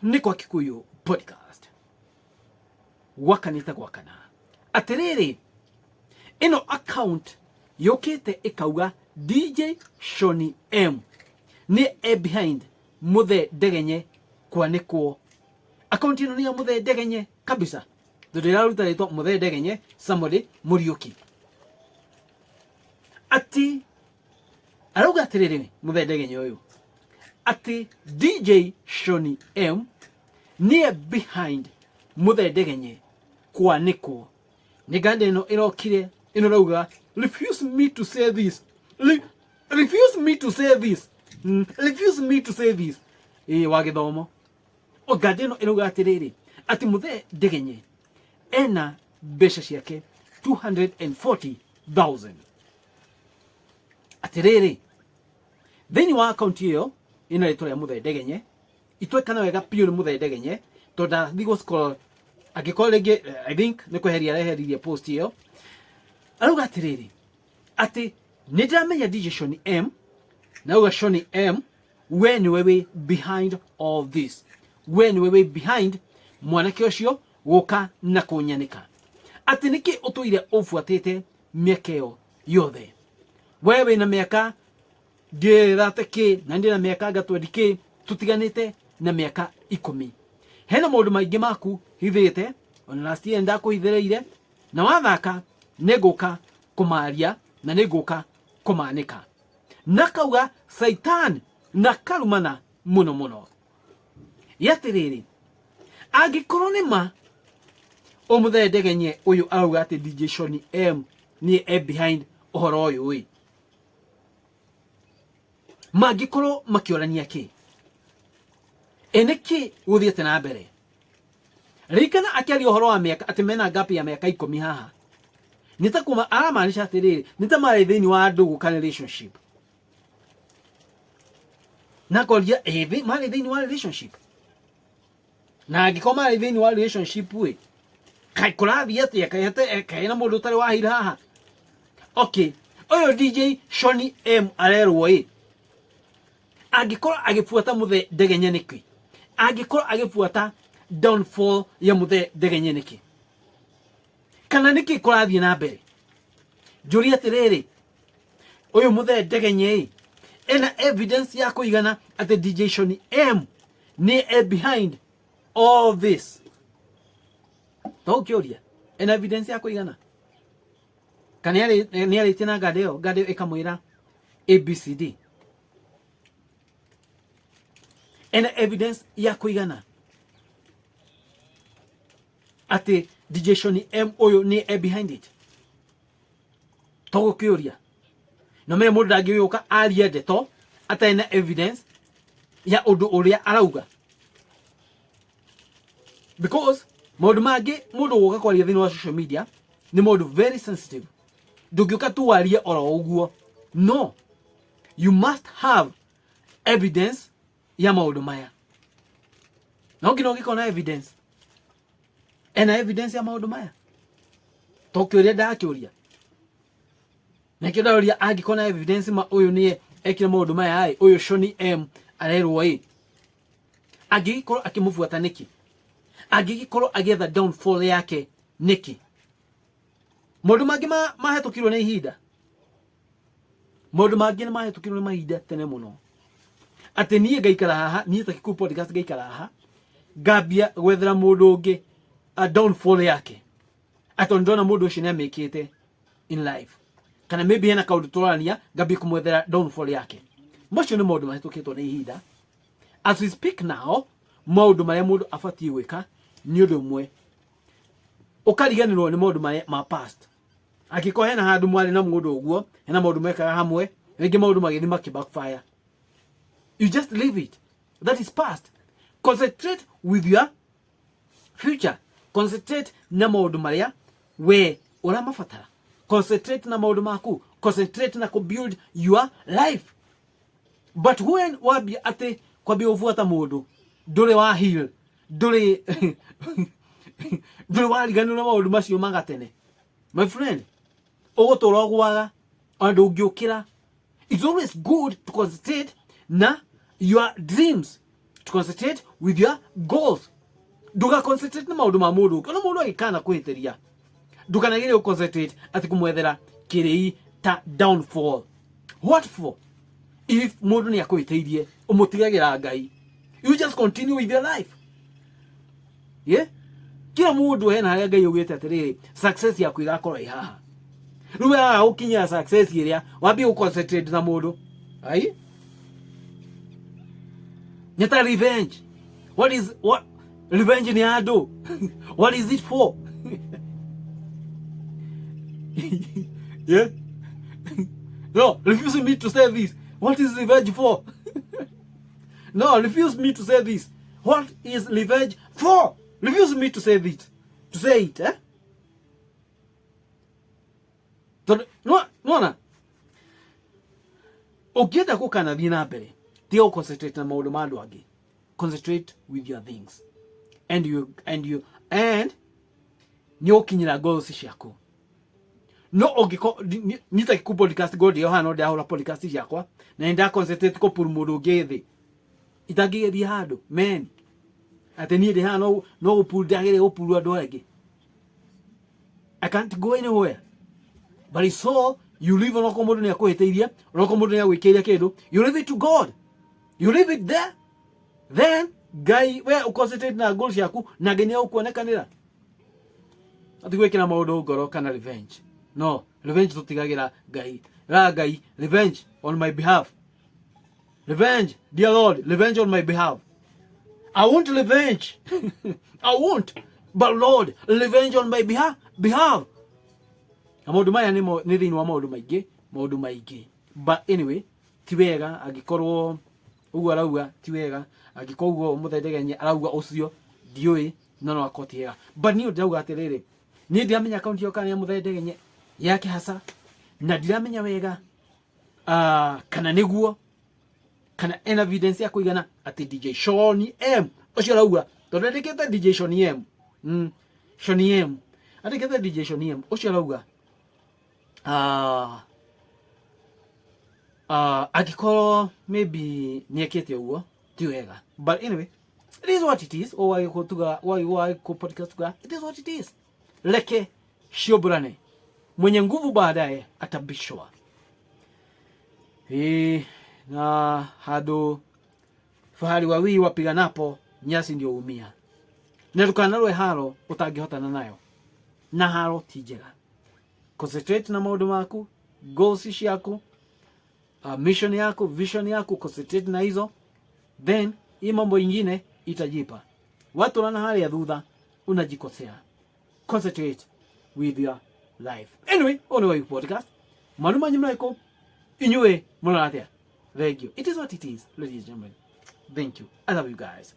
Nĩ kwa Kikuyu Podcast. Gwakanĩte gwakana. Atĩrĩrĩ, ĩno account yũkĩte ĩkauga DJ Shoni M nĩ e behind Mũthee Ndegenye kwanĩkwo. Account ĩno nĩ ya Mũthee Ndegenye kabisa, tondũ ĩraruta rĩtwa Mũthee Ndegenye somebody Mũriũki. Ati arauga atĩrĩrĩ Mũthee Ndegenye ũyũ atĩ DJ Shoni M nĩye behind Mũthee Ndegenye kwanĩkwo. Nĩ nganda ĩno ĩrokire ĩno ĩrauga, "Refuse me to say this. Refuse me to say this. Refuse me to say this." Ĩĩ wa gĩthomo. O nganda ĩno ĩrauga atĩrĩrĩ atĩ Mũthee Ndegenye ena mbeca ciake 240,000. Atĩrĩrĩ, thĩinĩ wa akaunti ĩyo ĩna rĩtwa rĩa Mũthee Ndegenye, itwekana wega biũ nĩ Mũthee Ndegenye, tondũ ndathiĩ gũ scroll angĩkorwo rĩngĩ I think nĩ kweheria areheririe post ĩyo. Arauga atĩrĩrĩ atĩ nĩ ndĩramenya DJ Shoni M, na auga Shoni M we nĩwe wĩ behind all this, we nĩwe wĩ behind mwanake ũcio gũka na kũnyanĩka, atĩ nĩkĩ ũtũire ũbuatĩte mĩaka ĩyo yothe, we wĩna mĩaka ngĩrate kĩ na ndĩ na mĩaka anga 20 kĩ, tũtiganĩte na mĩaka 10, hena maũndũ maingĩ maku hithĩte, ona last year ndakũhithĩrĩire, na wathaka nĩ ngũka kũmaria na nĩ ngũka kũmanĩka. Na kauga Saitan na karumana mũno mũno. Yatĩrĩrĩ, angĩkorwo nĩ ma ũmũthee Ndegenye ũyũ arauga atĩ DJ Shoni M nĩ e behind ũhoro ũyũ ĩ, mangĩkorwo makĩorania kĩ, ĩ nĩkĩ gũthiĩte na mbere? Ririkana akĩaria ũhoro wa mĩaka atĩ mena gap ya mĩaka 10 haha, nĩ ta kuma aramaanisha atĩrĩrĩ nĩ ta marĩ thĩinĩ wa ndũgũ kana relationship, na akoria ĩ marĩ thĩinĩ wa relationship, na angĩkorwo marĩ thĩinĩ wa relationship ĩ, kaĩ kũrathiĩ atĩa? Kaĩ kaĩ na mũndũ ũtarĩ wa hira haha? Okay, ũyũ DJ Shoni M arerwo ĩ angĩkorwo agĩbuata Mũthee Ndegenye nĩkĩ, angĩkorwo agĩbuata downfall ya Mũthee Ndegenye nĩkĩ, kana nĩkĩ kũrathiĩ na mbere? Njũria atĩrĩrĩ, ũyũ Mũthee Ndegenye ĩ ena evidence ya kũigana atĩ DJ Shoni M nĩ e behind all this? To ũkĩũria ena evidence ya kũigana, kana nĩ arĩtie na nganda ĩyo, nganda ĩyo ĩkamwĩra ABCD? Ena evidence ya kũigana atĩ DJ Shoni M ũyũ nĩ e behind it? To gũkĩũria no mene mũndũ ndangĩgĩũka arie ndeto atarĩ na evidence ya ũndũ ũrĩa arauga, because maũndũ mangĩ mũndũ gũka kwaria thĩinĩ wa social media nĩ maũndũ very sensitive. Ndũngĩũka tu warie oro ũguo. No you must have evidence ya maũndũ maya. No nginya ũngĩkorwo na evidence. Ena evidence ya maũndũ maya? To kĩũria ndakĩũria, nakĩo ndaũria, angĩkorwo na evidence ma ũyũ nĩye ekire maũndũ maya ĩ, ũyũ Shoni M arerwo ĩ angĩgĩkorwo akĩmũbuata nĩkĩ, angĩgĩkorwo agĩetha downfall yake nĩkĩ? Maũndũ mangĩ mahĩtũkirwo nĩ ihinda, maũndũ mangĩ nĩ mahĩtũkirwo nĩ mahinda tene mũno, atĩ niĩ ngaikara haha, niĩ ta Kikuyu Podcast ngaikara haha ngambia gwethera mũndũ ũngĩ a downfall yake, atĩ tondũ ndona mũndũ ũcio nĩ amĩkĩte in life, kana maybe hena kaũndũ tũrarania, ngambia kũmwethera downfall yake. Macio nĩ maũndũ mahĩtũkĩtwo nĩ ihinda. As we speak now, maũndũ marĩa mũndũ abatiĩ gwĩka nĩ ũndũ ũmwe, ũkariganĩrwo nĩ maũndũ marĩa ma past. Angĩkorwo hena handũ mwarĩ na mũndũ ũguo, hena maũndũ mekaga hamwe, rĩngĩ maũndũ magĩthiĩ makĩ backfire, you just leave it. That is past. Concentrate with your future. Concentrate na maũndũ marĩa we ũramabatara. Concentrate na maũndũ maku. Concentrate na kũ-build your life. But when wambia atĩ kwambia gũbuata mũndũ ndũrĩ wa heal, ndũrĩ wariganĩrwo na maũndũ macio ma gatene, my friend, ũgũtũra ũgwaga ona ndũngĩũkĩra. It's always good to concentrate na your dreams. To concentrate with your goals. Nduga concentrate na maundu ma mundu ona mundu agikana kuhitiria, ndukanagerie gu concentrate ati kumwethera kirei ta downfall. What for? If mundu ni akuhitiirie, umutigagira Ngai. You just continue with your life. Yeah, kila mundu hena haria Ngai augite atiriri, success yaku igakorwo i haha. Riu haha ukinyira success iria wambie gu concentrate na mundu ai nyata revenge. What is what revenge ni andu? What is it for? Yeah, no, refuse me to say this. What is revenge for? No, refuse me to say this. What is revenge for? Refuse me to say this, to say it, eh? Tondu nona ũngĩenda gũkanathiĩ na mbere, tiga gũ concentrate na maũndũ ma andũ angĩ. Concentrate with your things and you and nĩ ũkinyĩra goals ciaku. No ũngĩko nyita gĩku podcast go ndĩo hana, no ndĩrahũra podcast ciakwa na nĩ nda concentrate kũpuru mũndũ ũngĩ thĩ itangĩgeria handũ men atĩ niĩ ndĩ haha no gũpuru ndagĩrĩire gũpuru andũ angĩ. I can't go anywhere. But it's so you leave, onokorwo mũndũ nĩ akũhĩtĩirie, onokorwo mũndũ nĩ agwĩkĩire kĩndũ, you leave it to God. You leave it there. Then Ngai, we ũconcentrate na goal ciaku na Ngai nĩ egũkuonekanĩra. Ati gwĩkĩra maũndũ ngoro kana revenge. No, revenge tũtigagĩra Ngai. Ra Ngai, revenge on my behalf. Revenge, dear Lord, revenge on my behalf. I won't revenge. I won't. But Lord, revenge on my behalf. Behalf. Na maũndũ maya nĩ thĩinĩ wa maũndũ maingĩ, maũndũ maingĩ. But anyway, ti wega angĩkorwo ũguo arauga, ti wega angĩkorwo ũguo mũthendegenye arauga ũcio, ndiũĩ, no akorwo ti wega. But niĩ ndĩrauga atĩrĩrĩ, niĩ ndiramenya akaunti ĩyo kana nĩ ya mũthendegenye yake hasa, na ndiramenya wega kana nĩguo kana ena evidence ya kũigana atĩ DJ Sean M ũcio arauga, tondũ andĩkĩte DJ Sean M, Sean M andĩkĩte DJ Sean M ũcio arauga, angĩkorwo maybe nĩ ekĩte ũguo, ti wega. But anyway, it is what it is. Wagĩkũtuga wagĩkũ podcast tuga, it is what it is. Reke ciũmbũrane, mwenye nguvu baadaye atabishwa. Ĩ, na handũ fahari wawili wapiganapo, nyasi ndio umia. Na ndũkanarũe haro ũtangĩhotana nayo, na haro ti njega. Concentrate na maũndũ maku, goals ciaku, mission yaku, vision yaku, concentrate na hizo, then hii mambo ingine itajipa. Watu wana hali thutha unajikosea. Concentrate with your life. Anyway, ono wa podcast manuma nyumlaiko inyue mona atia. Thank you. It is what it is, ladies and gentlemen. Thank you. I love you guys.